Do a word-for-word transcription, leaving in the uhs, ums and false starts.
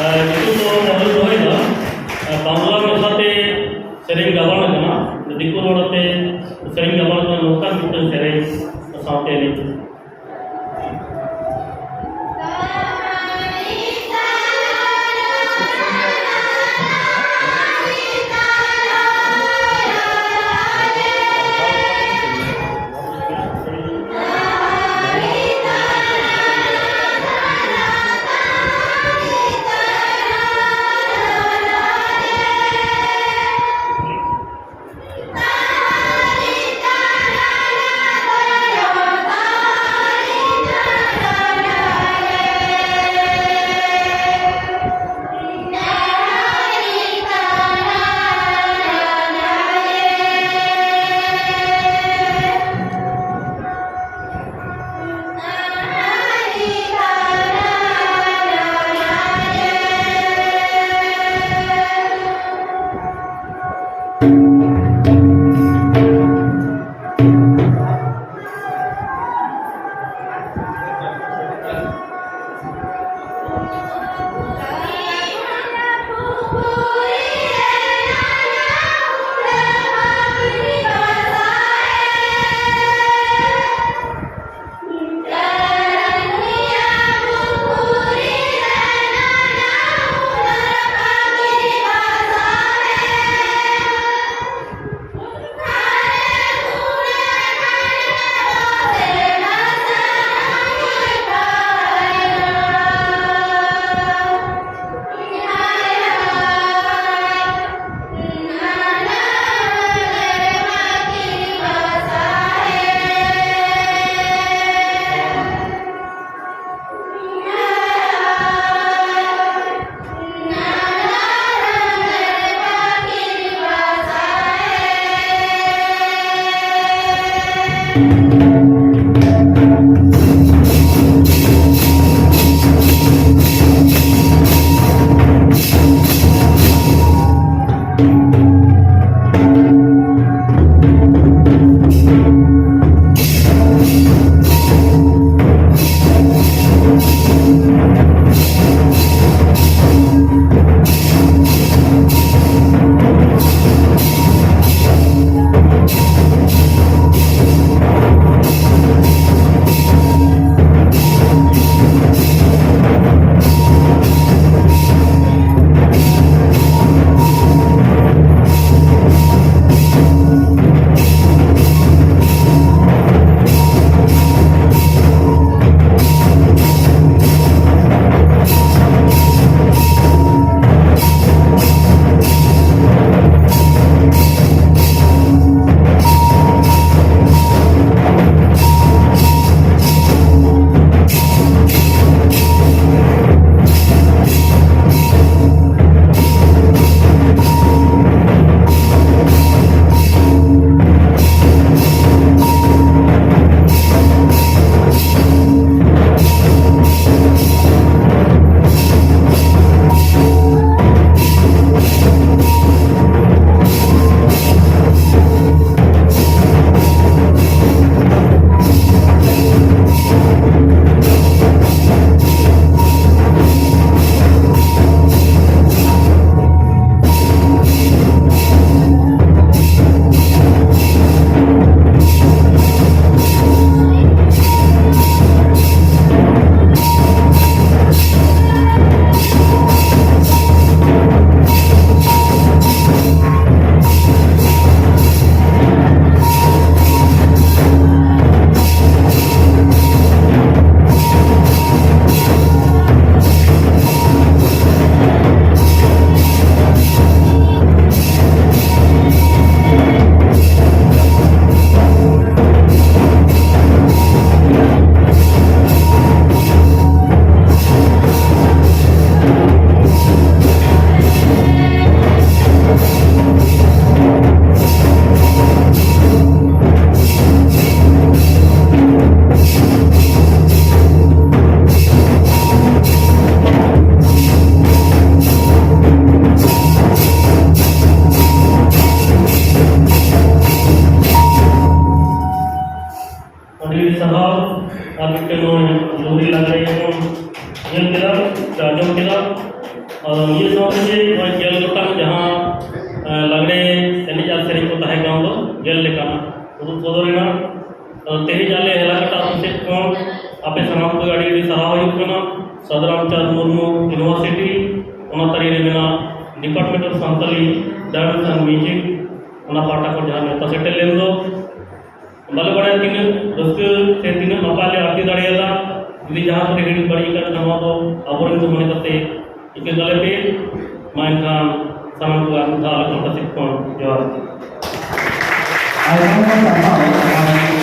ᱟᱨ ᱱᱤᱛᱚᱜ ᱫᱚ ᱵᱟᱵᱚᱱ ᱫᱚᱦᱚᱭᱮᱫᱟ, ᱟᱨ ᱵᱟᱝᱞᱟ ᱵᱷᱟᱥᱟᱛᱮ ᱥᱮᱨᱮᱧ ᱜᱟᱵᱟᱱ ᱟᱠᱟᱱᱟ, ᱫᱤᱠᱩ ᱨᱚᱲ ᱟᱛᱮ ᱥᱮᱨᱮᱧ ᱜᱟᱵᱟᱱ ᱟᱠᱟᱱᱟ, ᱱᱚᱝᱠᱟᱱ ᱢᱤᱫᱴᱟᱝ ᱥᱮᱨᱮᱧ ᱥᱟᱶᱛᱮ ᱮᱱᱮᱡ᱾ ᱟᱨ ᱱᱤᱭᱟᱹ ᱥᱟᱶᱛᱮ ᱡᱮ ᱱᱚᱜᱼᱚᱭ ᱜᱮᱞ ᱜᱚᱴᱟᱝ ᱡᱟᱦᱟᱸ, ᱮ, ᱞᱟᱜᱽᱲᱮ ᱮᱱᱮᱡ ᱟᱨ ᱥᱮᱨᱮᱧ ᱠᱚ ᱛᱟᱦᱮᱸ ᱠᱟᱱ ᱫᱚ ᱜᱮᱞ ᱞᱮᱠᱟᱱᱟᱜ ᱩᱫᱩᱜ ᱥᱚᱫᱚᱨ ᱮᱱᱟ᱾ ᱟᱫᱚ ᱛᱮᱦᱮᱧ ᱟᱞᱮ ᱦᱮᱞᱟᱠᱟᱴᱟ ᱟᱹᱛᱩ ᱥᱮᱫ ᱠᱷᱚᱱ ᱟᱯᱮ ᱥᱟᱱᱟᱢ ᱠᱚ ᱟᱹᱰᱤ ᱟᱹᱰᱤ ᱥᱟᱨᱦᱟᱣ ᱦᱩᱭᱩᱜ ᱠᱟᱱᱟ᱾ ᱥᱟᱫᱷᱩ ᱨᱟᱢᱪᱟᱸᱫᱽ ᱢᱩᱨᱢᱩ ᱤᱭᱩᱱᱤᱵᱷᱟᱨᱥᱤᱴᱤ, ᱚᱱᱟ ᱛᱟᱹᱨᱤ ᱨᱮ ᱢᱮᱱᱟᱜ Department of Santali Dance and Music, ᱚᱱᱟ ᱯᱟᱦᱴᱟ ᱠᱷᱚᱱ ᱡᱟᱦᱟᱸ ᱱᱮᱣᱛᱟ ᱥᱮᱴᱮᱨ ᱞᱮᱱ ᱫᱚ, ᱵᱟᱞᱮ ᱵᱟᱲᱟᱭᱟ ᱛᱤᱱᱟᱹᱜ ᱨᱟᱹᱥᱠᱟᱹ ᱥᱮ ᱛᱤᱱᱟᱹᱜ ᱱᱟᱯᱟᱭ ᱞᱮ ᱟᱨᱛᱤ ᱫᱟᱲᱮᱭᱟᱫᱟ᱾ ᱡᱩᱫᱤ ᱡᱟᱦᱟᱸ ᱠᱚᱨᱮ ᱦᱤᱲᱤᱧ ᱵᱟᱹᱲᱤᱡ ᱟᱠᱟᱱ ᱠᱷᱟᱱ, ᱱᱚᱣᱟ ᱫᱚ ᱟᱵᱚᱨᱮᱱ ᱠᱚ ᱢᱚᱱᱮ ᱠᱟᱛᱮ ᱤᱠᱟᱹ ᱠᱟᱞᱮ ᱯᱮ᱾ ᱢᱟ ᱮᱱᱠᱷᱟᱱ ᱥᱟᱱᱟᱢ ᱠᱚ ᱟᱨ ᱢᱤᱫ ᱫᱷᱟᱣ ᱟᱞᱮ ᱯᱟᱦᱴᱟ ᱥᱮᱫ ᱠᱷᱚᱱ ᱡᱚᱦᱟᱨ᱾ ᱟᱭᱢᱟ ᱟᱭᱢᱟ ᱥᱟᱨᱦᱟᱣ᱾